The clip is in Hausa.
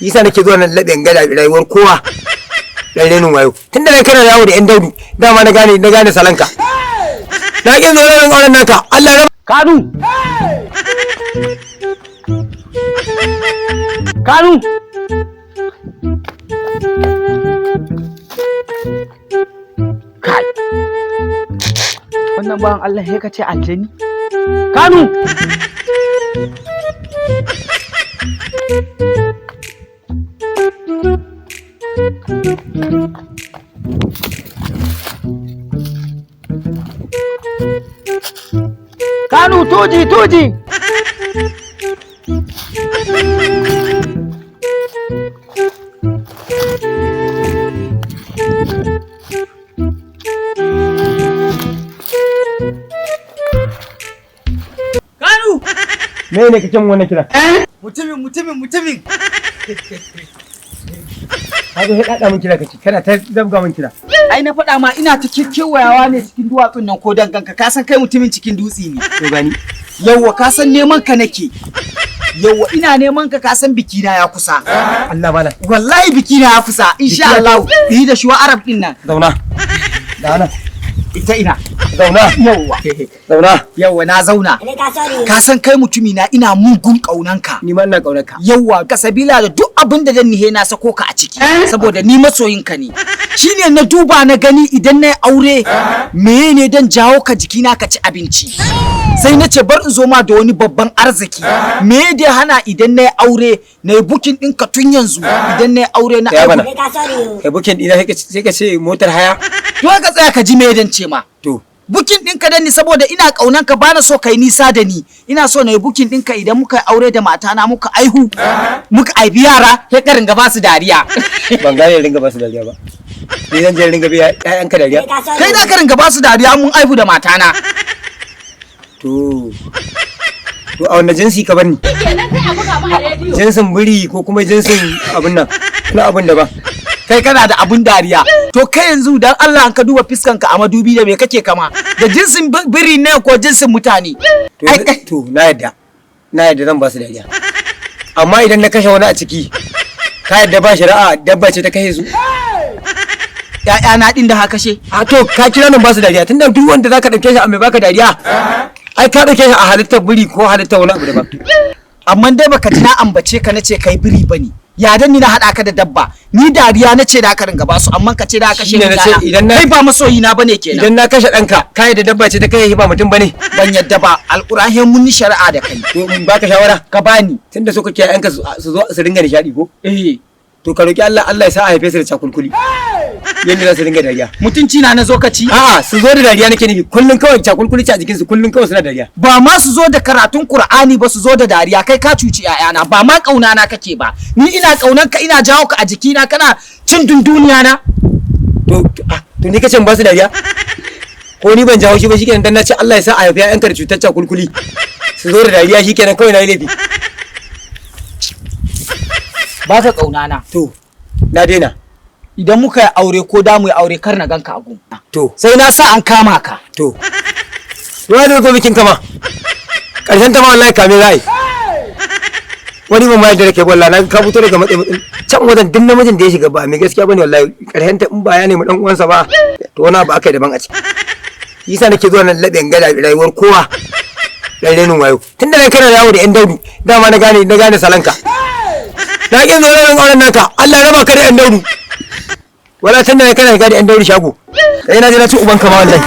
Yasa nake zuwa nan laɓe ga rayuwar kowa. Dan renin wayo. Tunda na kana yawo da yan daudu, dama na gane salanka. Na ƙin zo ran auren naka. Allah ya Kanu! Kanu! Kai! Wannan bawan Allah sai ka ce aljani? Kanu! Kanu tuji tuji! Kanu! Me ne kake mun wannan kira? Mutumin mutumin mutumin! Ka zo sai ɗaɗa mun kira kake, kana ta zabga mun kira. Ai na faɗa ma ina ta kewayawa ne cikin duwatsun nan ko danganka ka san kai mutumin cikin dutse ne. To gani. Yawwa ka san neman ka nake. Yawwa ina neman ka ka san biki na ya kusa. Allah bana. Wallahi biki na ya kusa insha Biki ya Allah. Yi da shuwa Arab din nan. Zauna. Da nan. Ita ina. Zauna. Yawwa. Zauna. Yawwa na zauna. Ka san kai mutumi na ina mugun ƙaunanka. Ni ma ina ƙaunar ka. Yawwa ka sabila da duk abin da zan nihe na sako ka a ciki saboda ni masoyinka ne. Shine na duba na gani idan na yi aure meye ne dan jawo ka jikina ka ci abinci. Sai na ce bar in zo ma da wani babban arziki. Me da hana idan na yi aure na yi bukin ɗinka tun yanzu idan na yi aure na Ya bana. aihu. Kai bukin ɗina sai ka ce motar haya. To ka tsaya ka ji me dan ce ma. To. Bukin ɗinka dan ni saboda ina ƙaunan ka bana so kai nisa da ni. Ina so na yi bukin ɗinka idan muka yi aure da matana muka aihu muka aibi yara sai ka ringa ba su dariya. Ban gane ringa ba su dariya ba. Ni zan je ringa biya ƴaƴanka dariya. Kai za ka ringa ba su dariya mun aihu da matana. To. To a wanne jinsi ka bar ni? Jinsin biri ko kuma jinsin abin nan? Na abin da ba. Kai kana da abun dariya. To kai yanzu dan Allah an ka duba fiskanka a madubi da me kake kama? Da jinsin biri ne ko jinsin mutane? To to na yadda. Na yadda zan ba su dariya. Amma idan na kashe wani a ciki, ka yadda ba shari'a dabba ce ta kashe su? Ƴaƴana ɗin da haka she. A to ka kira nan ba su dariya tunda duk wanda zaka dauke shi a mai baka dariya. Ai ka dauke shi a halittar biri ko halittar wani abu daban. Amma dai baka ji na ambace ka nace kai biri bane. Ya dan ni na haɗa ka da dabba. Ni dariya nace da ka ringa ba su amma ka ce da ka kashe Shine ni nace dana. idan na Kai ba masoyi na bane kenan. Idan na kashe ɗanka, ka yadda dabba ce ta kashe shi ba mutum bane. Ban yadda ba alƙur'ani mun yi shari'a da kai. To in baka shawara, Ka bani. tunda so kake ƴaƴanka su zo su ringa nishaɗi ko? Eh. To ka roki Allah Allah ya sa a haife su da cakulkuli. Yadda za su ringa dariya. Mutunci na na zo ka ci. A'a, su zo da dariya nake nufi. Kullum kawai cakulkuli ce a jikinsu, kullum kawai suna dariya. Ba ma su zo da karatun Qur'ani ba su zo da dariya kai ka cuci ƴaƴana ba ma ƙauna na kake ba. Ni ina ƙaunan ka ina jawo ka a jikina kana cin dunduniya na. To ni kace in ba su dariya? Ko ni ban jawo shi ba shikenan dan na ce Allah ya sa a haifi ƴaƴanka da cutar cakulkuli. Su zo da dariya shikenan kawai na yi laifi. Ba ka ƙauna na. To, na daina. Idan muka yi aure ko da mu yi aure kar na ganka a gun. To, Sai na sa an kama ka. to. Ruwa da zo bikin kama. Ƙarshen ta ma wallahi kame za a yi. Wani ban ma yadda da kai wallahi na ka fito daga matsayin can wajen duk namijin da ya shiga ba mai gaskiya bane wallahi ƙarshen ta in ba ya nemi dan uwansa ba to wani abu aka yi daban a ciki. Yasa nake zuwa nan laɓe ga rayuwar kowa. Dan renin wayo. Tunda na kana yawo da yan daudu dama na gane salanka. Na ƙin zo ran auren naka Allah ya raba ka da yan daudu. Wala tunda na kana shiga da yan daudu shago. Kai na je na ci uban kama wallahi.